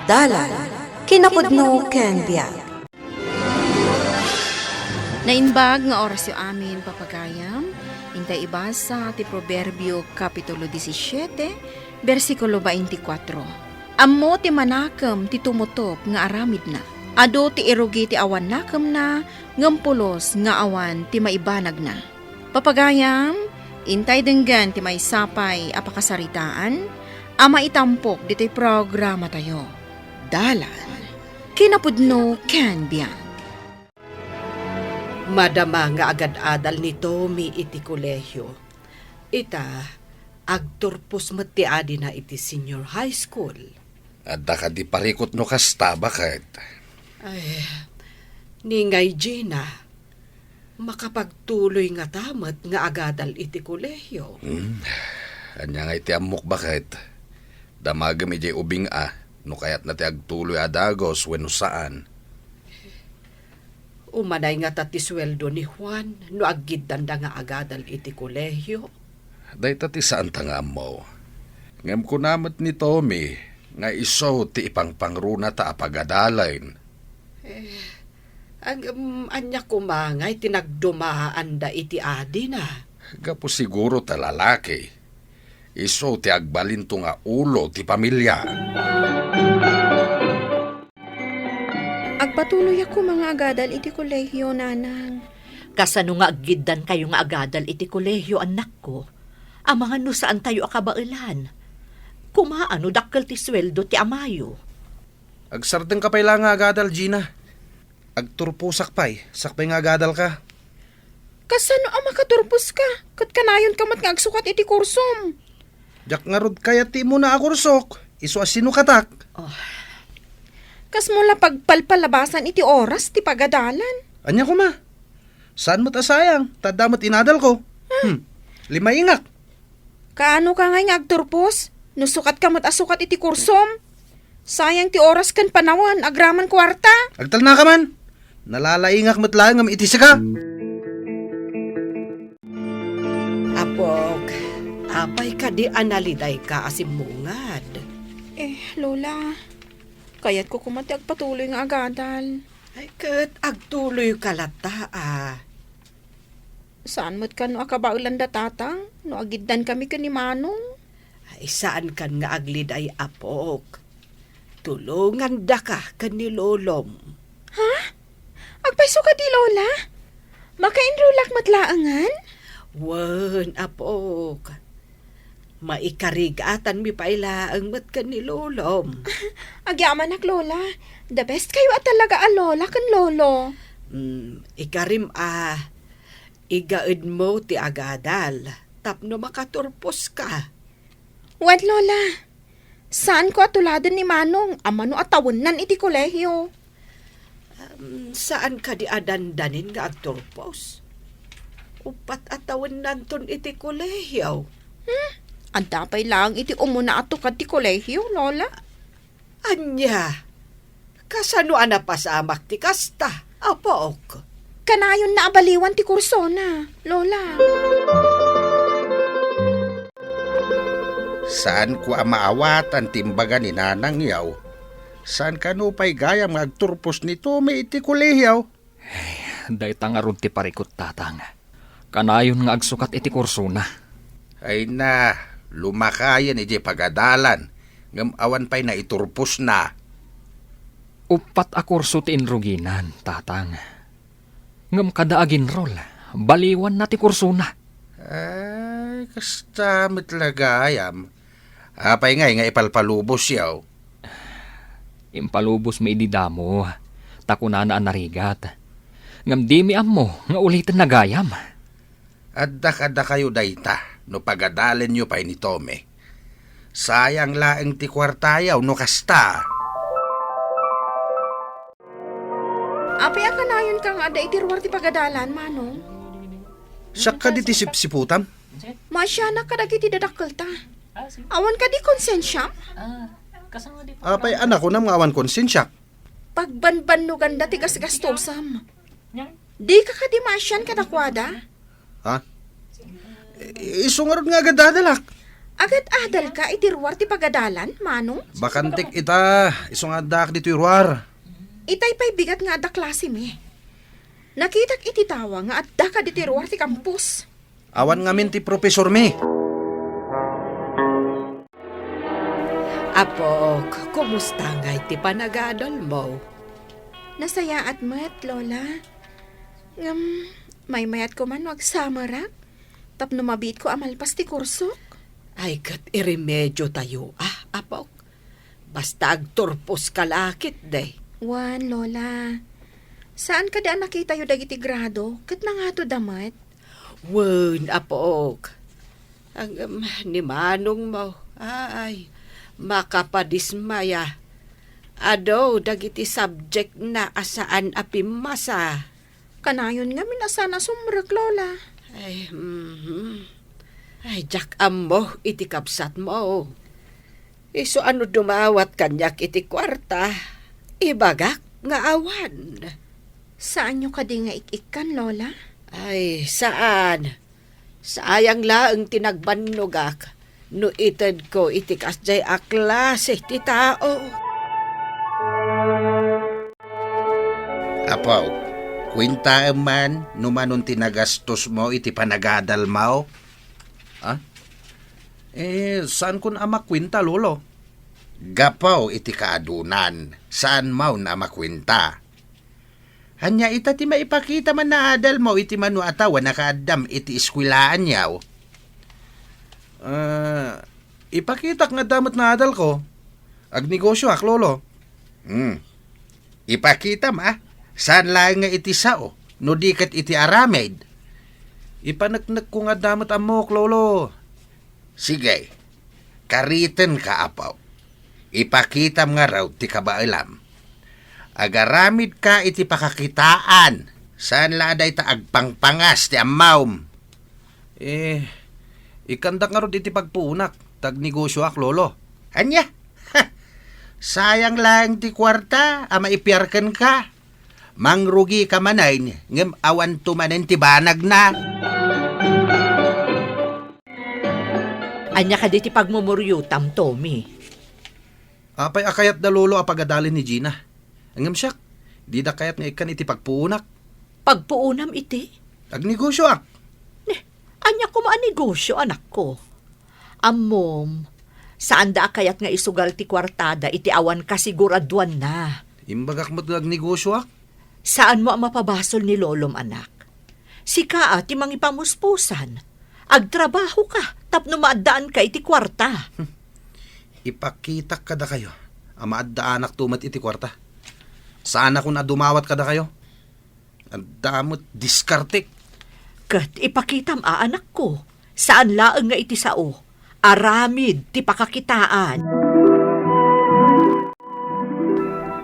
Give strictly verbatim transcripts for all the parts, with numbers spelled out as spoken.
Dalan, kinapudno ken biag. Naimbag nga orasyo amin, papagayam. Intay ibasa ti Proverbio, Kapitulo disisiete, bersikulo twenty-four. Ammo ti manakem ti tumutop nga aramidna. Adu ti irugi ti awan nakemna, ngem pulos nga awan ti maibanagna. Papagayam, intay denggen ti maysa pay a pakasaritaan a maitampok ditoy programatayo. Dalan, kinapudno ken biag. Madama nga agad-adal ni Tommy iti kolehio. Ita, agturpos met ti adina iti senior high school. Adda kadi parikut no kasta, baket? Ay, ni ngay Gina, makapagtuloy ngata met nga agadal iti kolehio. Hmm. Ania ngay ti ammok, baket? Damagem idiay ubing a, no kayatna ti agtuloy a dagus wenno saan. Umanay ngata ti sueldo ni Juan no aggiddanda nga agadal iti kolehio? Dayta ti saanta nga ammo. Ngem kuna met ni Tommy nga isu ti ipangpangrunata a pagadalen. Eh, ang, um, ania koma ngay ti nagdumaanda iti adina? Gapu siguro ta lalaki. Isu ti agbalinto nga ulo ti pamilia. Agpatuloyak koma nga agadal iti kolehio, nanang. Kasano nga aggiddankayo nga agadal iti kolehio, annakko? Amangan no saantayo a kabaelan. Kumaa no dakkel ti sueldo ti amayo. Agsardengka pay la nga agadal, Gina. Agturposak pay, sakbay nga agadalka. Kasano a makaturposka? Ket kanayonka met nga agsukat iti kursom. Diak ngarud kayat ti immuna a kursok, isu a sinukatak. Oh. Kasmo la pagpalpalabasan iti oras ti pagadalan. Ania koma? Saan met a sayang, ta adda met inadalko. Ah. Hmm. Limayingak. Kaano ka ngay nga agturpos? No sukat ka met a sukat iti kursom. Sayang ti oras ken panawen, agraman kuarta. Agtalna ka man. Nalalaingak met laeng ngem iti sika. Apok, apay kadi a nalidayka a simmungad? Eh, Lola, kayatko koma ti agpatuloy nga agadal. Ay, ket agtuloyka latta, a. Saan met kano a kabaelanda, Tatang, no agiddan kami ken ni Manong? Ay, saan kan nga agliday, apok. Tulongandaka ken ni Lolom. Ha? Agpayso kadi, Lola? Maka-enrollak met laengen? Wen, apok. Maikarigatan mi pay laeng met ken ni Lolom. Agyamanak, Lola. The best kayo a talaga a Lola ken Lolo. Mm, ikarim a, igaedmo ti agadal tapno makaturposka. Wen, Lola. Saanko a tuladen ni Manong a mano a tawennan iti kolehio. Um, saan kadi a dandanin nga agturpos? Uppat a tawennanton iti kolehio. Hmm? Adda pay laeng iti umuna a tukad ti kolehio, Lola. Ania? Kasano a napasamak ti kasta, apok? Kanayonna a baliwan ti kursona, Lola. Saanko a maawatan ti imbaga ni Nanang, yaw. Saan kano pay gayam nga agturpos ni Tommy iti kolehio? Ay, dayta ngarud ti parikut, Tatang. Kanayon nga agsukat iti kursona. Ay na, lumakayen idiay pagadalan, ngem awan pay naiturposna. Uppat a kurso ti inruginan, Tatang. Ngem kada aginrol, baliwanna ti kursona. Ay, kasta met la gayam. Apay ngay nga ipalpalubos, yaw? Impalubos mi idi damo, ta kunana a narigat. Ngem dimi ammo nga uliten na gayam. Adda kadakayo dayta no pagadalenyo pay ni Tommy. Sayang laeng ti kuartayo no kasta. Apay a kanayonka nga adda iti ruar ti pagadalan, Manong? Siak kadi ti sipsiputam? Maasianak kadagiti dadakkelta. Awan kadi konsensiam? Apay a nakunam nga awan konsensiak? Pagbanbannoganda ti gasgastosam. Dika kadi maasian kadakuada? Ha? I-, isu ngarud nga agadadalak. Agad-adalka iti ruar ti pagadalan, Manong? Bakantik ita, isu nga addaak ditoy ruar. Itay pay bigat nga adda klasemi. Nakitak iti tawa nga addaka ditoy ruar ti kampus. Awan ngamin ti profesormi. Apok, kumusta ngay ti panagadalmo? Nasayaat met, Lola. Ngem, maymayat ko man no agsamerak, tapno mabiitko a malpas ti kursok. Ay, ket iremediotayo, ah, apok. Basta agturposka la ketdi. Wen, Lola. Saan kadi a nakitayo dagiti grado, ket nangatoda met? Wen, apok. Ngem, ni manongmo, ay, makapadismaya. Adu dagiti subject na a saan a pimmasa. Kanayon ngamin a saan a sumrek, Lola. Ay, mhm. Ay, diak ammo iti kabsatmo. Isu a no dumawat kaniak iti kuarta, ibagak nga awan. Saanyo kadi nga ik-ikkan, Lola? Ay, saan. Sayang laeng ti nagbannogak no itedko iti kasdiay a klase ti tao. Apo, kuentaem man no manon ti nagastosmo iti panagadalmo? Ha? Eh, saankon a makuenta, Lolo. Gapu iti kaadunan, saanmon a makuenta. Ania ita ti maipakita man a adalmo iti mano a tao a nakaaddam iti eskuelaanyo? Ah, ipakitak nga adda met naadalko. Agnegosioak, Lolo. Hmm. Ipakitam, a. Saan laeng nga iti sao, no di ket iti aramid. Ipaneknekko nga adda met ammok, Lolo. Sige, karitenka, apo. Ipakitam ngarud ti kabaelam. Agaramidka iti pakakitaan, saan la a dayta agpangpangas ti ammom. Eh, ikkandak ngarud iti pagpuonak, ta agnegosioak, Lolo. Ania? Sayang laeng ti kuarta a maipiar kenka. Mangrugika manen, ngem awanto manen ti banagna. Ania kadi ti pagmumuriotam, Tommy? Apay a kayatda, Lolo, a pagadalen ni Gina? Ngem siak, dida kayat nga ikkan iti pagpuonak. Pagpuonam iti? Agnegosioak. Ne, ania koma a negosio, anakko? Ammom, saanda a kayat nga isugal ti kuartada iti awan kasiguruadanna. Imbagak met nga agnegosioak. Saanmo a mapabasol ni Lolom, anak. Sika a ti mangipamuspusan. Agtrabahoka tapno maaddaanka iti kuarta. Ipakitak kadakayo a maaddaanakto met iti kuarta. Saanakon a dumawat kadakayo. Adda met diskartek. Ket ipakitam a, anakko, saan laeng nga iti sao. Aramid ti pakakitaan.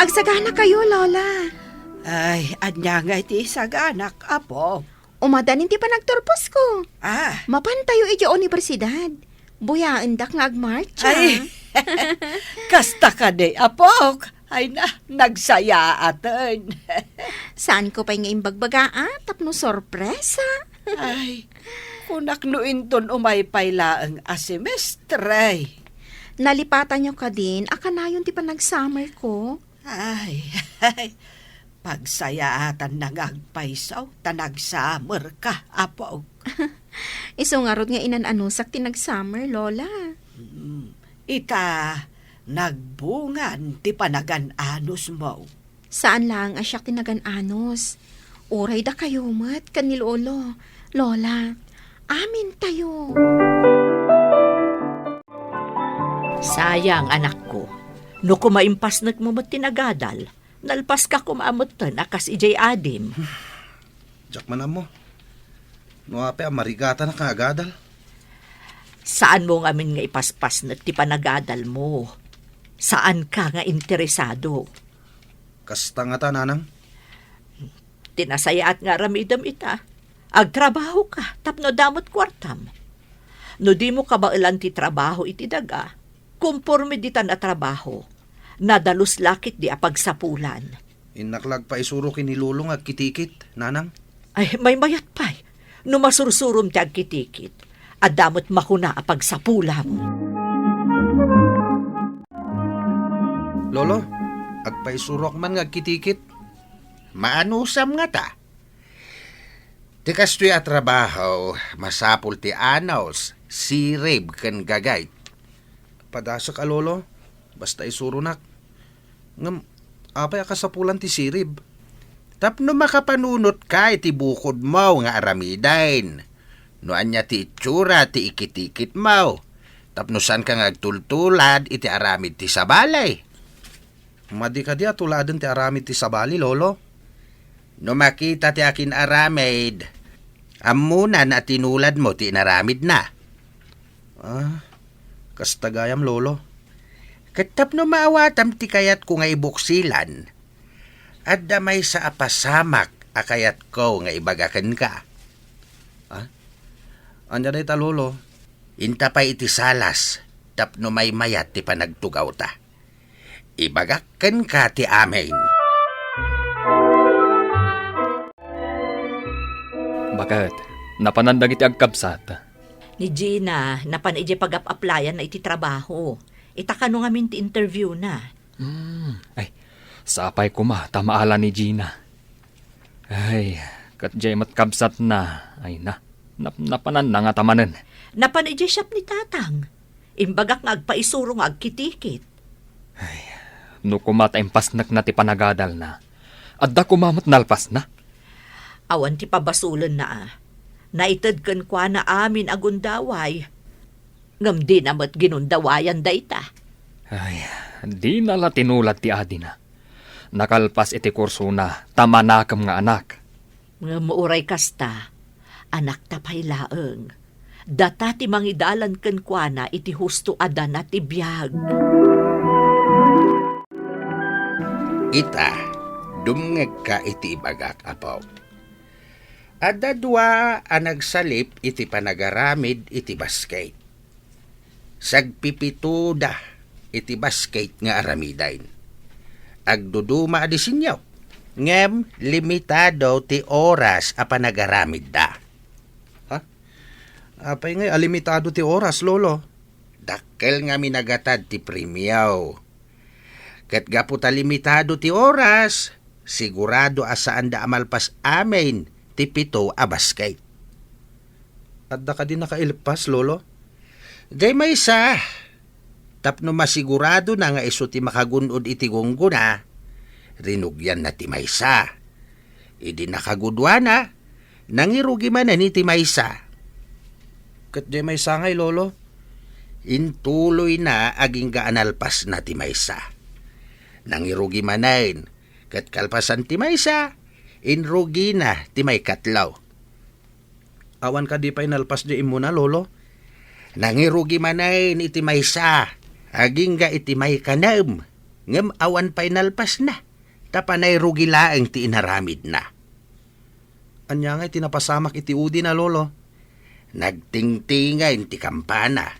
Agsaganakayo, Lola. Ay, ania nga iti isaganak, apo? Umadanin ti panagturposko. Ah. Mapantayo idiay universidad. Buyaendak nga agmarcha. Ay, kasta kadi, apok. Ay na, nagsayaaten. Saanko pay nga imbagbaga, a, tapno sorpresa. Ay, kunak no inton umay pay laeng a semestre. Nalipatanyo kadin a kanayon ti panagsummerko? Ay, ay, pagsayaatanna nga agpayso ta nagsamerka, apo. Isu ngarud nga inan-anusak ti nagsummer, Lola. Hmm, ita, nagbungan ti panagan-anusmo. Saan laeng a siak ti nagan-anus. Uray dakayo met ken ni Lolo. Lola, amintayo. Sayang, anakko. No koma impasnekmo met ti nagadal, nalpaska koma metten a kas idiay adim. Diak man ammo. No apay a marigatanak nga agadal? Saanmo ngamin nga ipaspasnek ti panagadalmo. Saanka nga interesado. Kasta ngata, nanang? Ti nasayaat nga aramidem ita, agtrabahoka tapno adda met kuartam. No dimo kabaelan ti trabaho iti daga, komporme ditan a trabaho, nadalus la ketdi a pagsapulan. Innak la agpaisuro ken ni Lolo nga agkitikit, nanang. Ay, maymayat pay. No masursurom ti agkitikit, Adda met makuna a pagsapulam. Lolo, agpaisurok man nga agkitikit. Maanusam ngata. Ti kastoy a trabaho, masapul ti anus, sirib ken gagayt. Padasek a, Lolo. Basta isuronak. Ngem, apay a kasapulan ti sirib? Tapno makapanunotka iti bukodmo nga aramiden. No ania ti itsura ti ikitikitmo. Tapno saanka nga agtultulad iti aramid ti sabali. Madi kadi a tuladen ti aramid ti sabali, Lolo? No makita ti akin-aramid, ammona a tinuladmo ti inaramidna. Ah, kasta gayam, Lolo. Ket tapno maawatam ti kayatko nga ibuksilan, adda maysa a pasamak a kayatko nga ibaga kenka. Ah? Ania dayta, Lolo? Inta pay iti salas tapno maymayat ti panagtugawta. Ibagak kenka ti amin. Baket, napanan dagiti agkabsat? Ni Gina, napan idiay pagap-aplayanna iti trabaho. Ita kano ngamin ti interview na. Hmm, ay, sapay koma ta maala ni Gina. Ay, ket diay met kabsatna, ay na, nap-, napananna ngata manen. Napan idiay siap ni Tatang. Imbagak nga agpaisuro nga agkitikit. Ay, no koma ta impasnekna ti panagadalna, adda koma met nalpasna. Awan ti pabasolenna a. Naited kenkuana amin a gundaway. Ngem dina met ginundawayan dayta. Ay, dina la tinulad ti adina. Nakalpas iti kursona ta manakem nga anak. Ngem uray kasta, anakta pay laeng. Data ti mangidalan kenkuana iti husto a dana ti biag. Ita, dumngegka iti ibagak, apo. Adda dua a nagsalip iti panagaramid iti basket. Sagpipitoda iti basket nga aramiden. Agduduma a disenyo, ngem limitado ti oras a panagaramidda. Ha? Apay ngay a limitado ti oras, Lolo? Dakkel nga minagatad ti premio. Ket gapu ta limitado ti oras, sigurado a saanda a malpas amin ti pito a basket. Adda kadi nakailpas, Lolo? Diay maysa, tapno masiguradona nga isu ti makagun-od iti gunggona, rinugianna ti maysa. Idi nakaguduana, nangirugi manen iti maysa. Ket diay maysa ngay, Lolo? Intuloyna agingga a nalpasna ti maysa. Nangirugi manen, ket kalpasan ti maysa, inrugina ti maikatlo. Awan kadi pay nalpas diay immuna, Lolo? Nangirugi manen iti maysa, agingga iti maikanem, ngem awan pay nalpasna, ta panay rugi laeng ti inaramidna. Ania ngay ti napasamak iti udina, Lolo? Nagtingtingen ti kampana.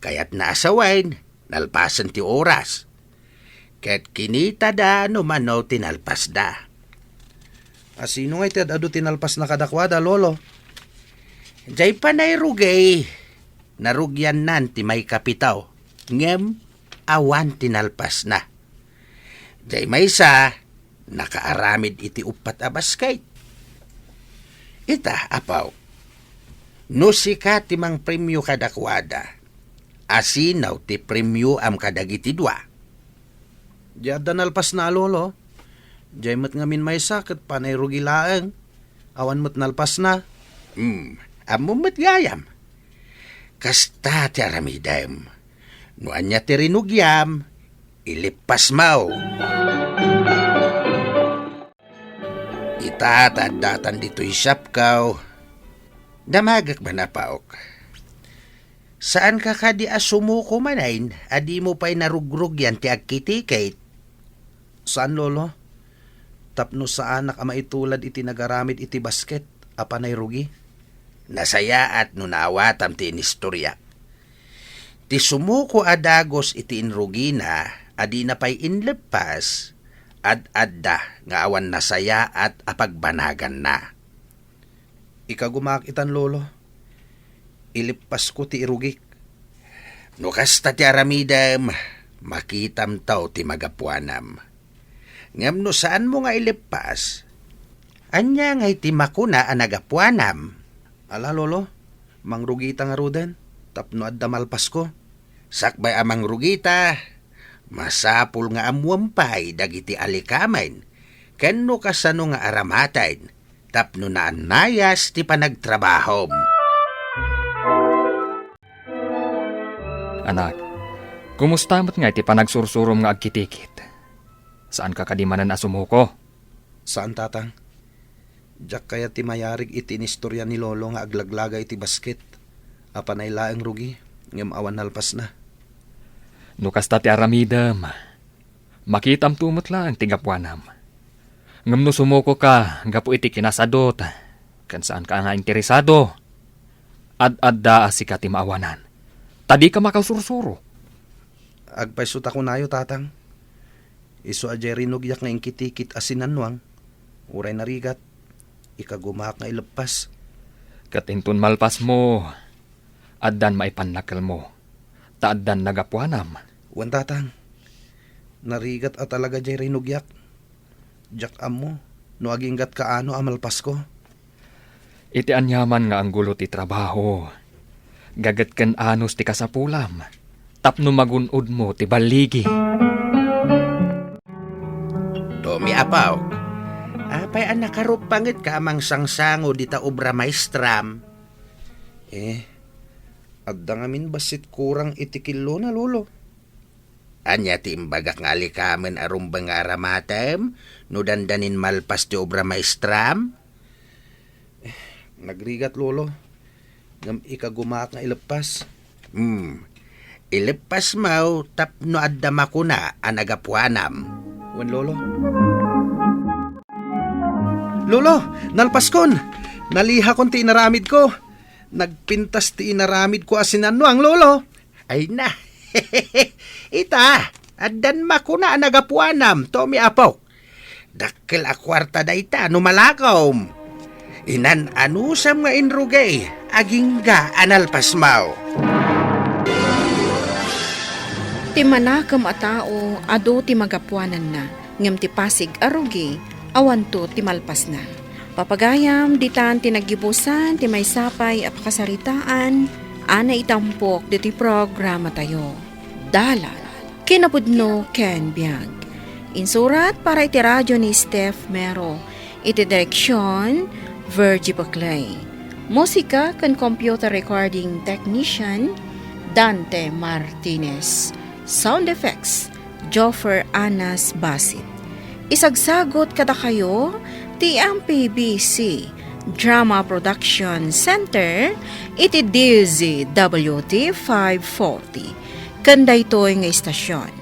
Kayatna a sawen, nalpasen ti oras. Ket kinitada no mano ti nalpasda. A, sino ngay ti ad-adu ti nalpasna kadakuada, Lolo? Diay panay rugi, narugiannan ti maikapito, ngem awan ti nalpasna. Diay maysa, nakaaramid iti uppat a basket. Ita, apo, no sika ti mangpremio kadakuada, asino ti premioam kadagiti dua? Diay adda nalpasna a, Lolo. Diay met ngamin maysa ket panay rugi laeng. Awan met nalpasna. Hmm, ammom met gayam. Kasta ti aramidem. No ania ti rinugiam, ilippasmo. Ita ta addatan ditoy siapko. Damagek man, apaok. Saanka kadi a sumuko manen a dimo pay narugrugian ti agkitikit? Saan, Lolo. Tapno saanak a maitulad iti nagaramid iti basket a panay rugi. Nasayaat no naawatam ti inistoriak. Ti sumuko a dagus iti inrugina a dina pay inleppas, ad-adda nga awan nasayaat a pagbanaganna. Ikagumaak itan, Lolo. Ileppasko ti irugik. No kasta ti aramidem, makitamto ti magapuanam. Ngem no saanmo nga ileppas, ania ngay ti makuna a nagapuanam? Ala, Lolo, mangrugita ngaruden tapno adda malpasko. Sakbay a mangrugita, masapul nga ammuem pay dagiti alikamen ken no kasano nga aramaten tapno naannayas ti panagtrabahom. Anak, kumusta met nga iti panagsursurom nga agkitikit? Saanka kadi manen a sumuko? Saan, Tatang. Diak kayat ti mayarig iti inistorya ni Lolo nga aglaglagay iti basket. Apanay laeng rugi, ngem awan nalpasna. No kasta ti aramidem, makitamto met laeng ti gapuanam. Ngem no sumukoka gapu iti kinasadut, ken saanka nga interesado, ad-adda a sika ti maawanan, ta dika makasursuro. Agpayso ta kunayo, Tatang. Isu a diay rinugyak nga inkitikit a sinannuang, uray narigat, ikagumaak nga ileppas. Ket inton malpasmo, addan maipannakkelmo, ta addan nagapuanam. Wen, Tatang, narigat a talaga diay rinugyak. Diak ammo no agingga't kaano a malpasko. Iti aniaman nga anggulo ti trabaho, gaget ken anus ti kasapulam tapno magun-odmo ti balligi. Tommy, apo, apay a nakaruppangetka a mangsangsango dita obra maestram? Eh, adda ngamin bassit kurang iti killona, Lolo. Ania ti imbagak nga alikamen a rumbeng nga aramatem no dandanin malpas ti obra maestram? Nagrigat, Lolo. Ngem ikagumaak nga ileppas. Hmm. Ileppas maw tapno adda makuna a nagapuanam. Wen, Lolo. Lolo, nalpaskon. Nalihakon ti inaramidko. Nagpintas ti inaramidko a sinannuang, Lolo. Ay na. Ita, addan makuna a nagapuanam, Tommy, apok. Dakkel a kuarta dayta no malakom. Inan-anusam nga inrugay, agingga a nalpasmaw. Ti manakem a tao, adu ti magapuananna, ngem ti pasig a rugi, awanto ti malpasna. Papagayam, ditan ti naggibusan ti maysa pay a pakasaritaan a naitampok ditoy programatayo. Dalan. Kinapudno ken biag. Insurat para iti radio ni Steph Mero. Iti direksion, Virgie Paclay. Musika ken computer recording technician, Dante Martinez. Sound effects, Joffer Anas Basit. Isagsagut kadakayo ti M P B C Drama Production Center iti D Z W T five forty. Ken daytoy nga istasyon,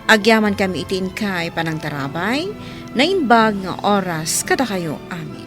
agyamankami iti inkay panangtarabay, naimbag nga oras kadakayo amin.